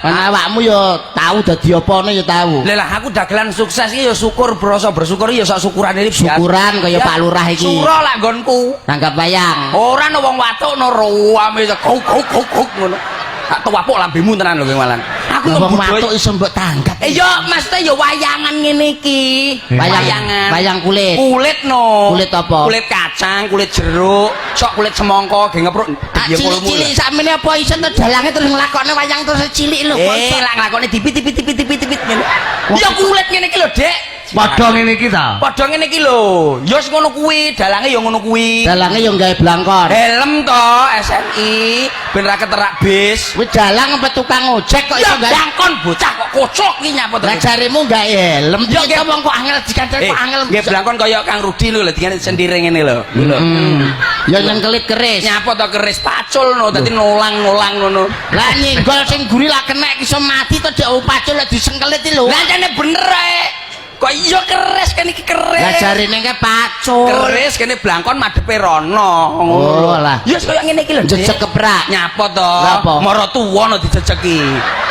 Kan awakmu ya tau dadi apa ya tau. Lah lah, aku dagelan sukses iki ya syukur, berasa bersyukur ya sak syukurane iki biasa. Syukuran kaya Ya, Pak Lurah iki. Suro lah nggonku. Nanggap wayang. Ora no wong watuk no ruame kuk kuk kuk kuk ngono. Tak tuwapuk lambemu tenan lho kowe malan. Aku Lah, wong budaya- watuk iso mbok tanggap. Eh yo maksudnya yo wayangan ngene iki. Wayang, Wayangan. wayang kulit. Kulit no. Kulit apa? Kulit kacang, kulit jeruk, sok kulit semangka ge ngepruk. Ah, cilik-cilik sakmene apa iso to dalange terus nglakokne wayang terus cilik lho kok Eh, iso? lak nglakone dipit dipit dipit dipit dipit ngene. Ya kulit ngene iki lho, Dek. Padha ngene iki ta. Padha ngene iki lho. Ya wis ngono kuwi, dalange ya ngono kuwi. Dalange yo gawe blangkon. Helm to SNI ben ra keterak bis. Kuwi dalang apa tukang ojek kok Ya iso gawe? blangkon bocah kok kocok iki nyapa to. Lah jarimu gawe helm. Ya, Piye to wong kok angel dikandel Eh, kok angel. nggih blangkon kaya Kang Rudi lho, lho dingane sendiri ngene lho. Lho. Ya nyengkelit keris. Nyapa to keris pacul no, dadi nolang-nolang ngono. Lah nyenggol sing guri lah kena iso mati to dek pacul lek disengkelit iki lho. Lah jane bener ae. Kok iya keris kan iki keris. Lah jarine ke pacul. Keris kene blangkon madhepe rono ngono. Oh, lah. Ya wis kaya ngene iki lho. Dik. Jejeg keprak. Nyapa to? Lah apa? Mara tuwa no dijejeki.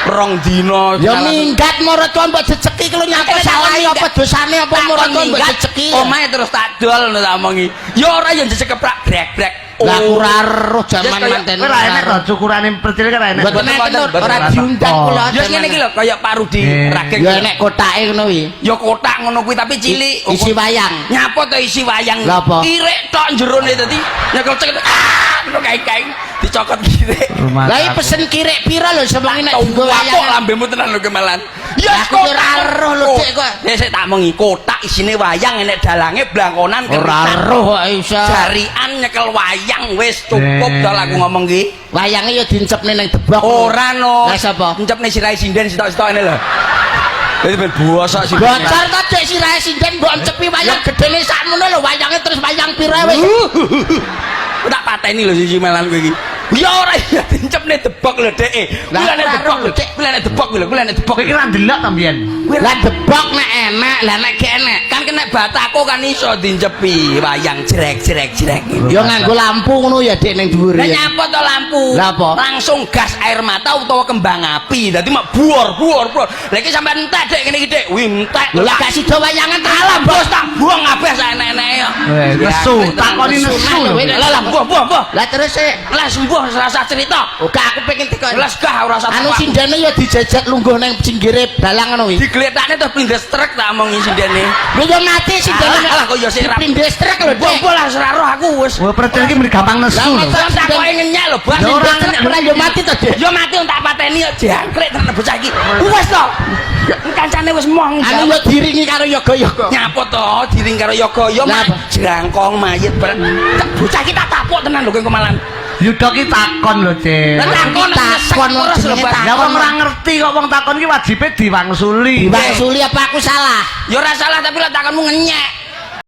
Rong dina. Ya minggat mara tuwa mbok jejeki iki lho, nyapa Takon salahe minggat. apa dosane apa mara tuwa mbok minggat, jejeki. omahe terus tak dol no tak omongi. Ya ora ya jejeg keprak brek-brek. Lah aku ora roh jaman Yes, kaya- manten. Kowe ra enek to cukurane percil kan ra enek. Mboten enten, Mboten, ora mboten. diundang kula. Ya ngene iki lho kaya Pak Rudi Rageng. Ya enek kotake ngono kuwi. Ya kotak ngono kuwi tapi cilik. Isi wayang. Nyapa to isi wayang? Lah apa? Kirik tok jerone dadi nyekel cek. Ah, ngono kaing-kaing dicokot kirik. Rumah Lah iki aku. pesen kirik pira lho sewengi nek dienggo Wapuk wayangan. lambemu tenan lho kemelan. Ya Lah, aku yo ora roh lho, Dik, kok. Ya sik tak omongi kotak isine wayang enek dalange blangkonan Ora kerisan. roh kok iso. Jarian nyekel wayang wis cukup Eh. to aku ngomong ki. Wayange ya dincepne ning debok. Ora no. Lah sapa? Encepne sirahe sinden sitok-sitok ngene lho. Dadi ben bosok sinden. Bocor to Dik sirahe sinden mbok encepi wayang gedene sakmono lho wayange terus wayang pira wis. Tak pateni lho siji melan kowe iki. Ya ora ya dincepne debok lho Dek. Lah, Kuwi lek ora debok roh lho, lho, Dek. Kuwi lek debok lho, kuwi lek debok. Kowe iki ra ndelok to mbiyen. Lah debok nek enek, lah nek gak enek. Kan kena batako kan iso dincepi wayang jrek jrek jrek. Ya nganggo lampu ngono ya Dik ning dhuwur Lah ya. nyapa to lampu? Lah apa? Langsung gas air mata utawa kembang api. Dadi mak buor buor buor. Lah iki sampean entek Dek ngene iki Dek. Wih entek. Lho lah gak sida wayangan Alah alah bos tak buang kabeh sak enek-eneke kok. Eh, nesu, takoni nesu lho. Lah lah buah buah buah. Lah terus e Lah sembuh ora usah cerita. Oke aku pengen tekon. Lah gah ora usah. Anu sindene ya dijejek lungguh ning pinggire dalang ngono kuwi. Digletakne terus plindes truk tak omongi sindene. Lho ya mati sindene. Alah, alah, kok ya sik ra- Plindes truk lho Buah Dik. buah lah ora roh aku wis. Wah, percil iki meni gampang nesu Lah, lho. masa- Takoke ngenyek lho, Bas. Ya ora Plindes truk ora ya mati to Dik. Ya mati tak pateni kok jangkrik tenan bocah iki. Wis to. Kancane wis mong. Anu ya diringi karo yoga-yoga. Nyapa to diring karo yoga ya Lah, apa? jerangkong mayit bareng. Bocah iki tak tapuk tenan lho kowe kemalan. Yuda ki takon lho, Cil. Lah takon Takon, terus lho, jenenge Bas. Ya wong ora ngerti kok wong takon ki wajibe diwangsuli. Diwangsuli apa aku salah? Ya ora salah tapi lah takonmu ngenyek.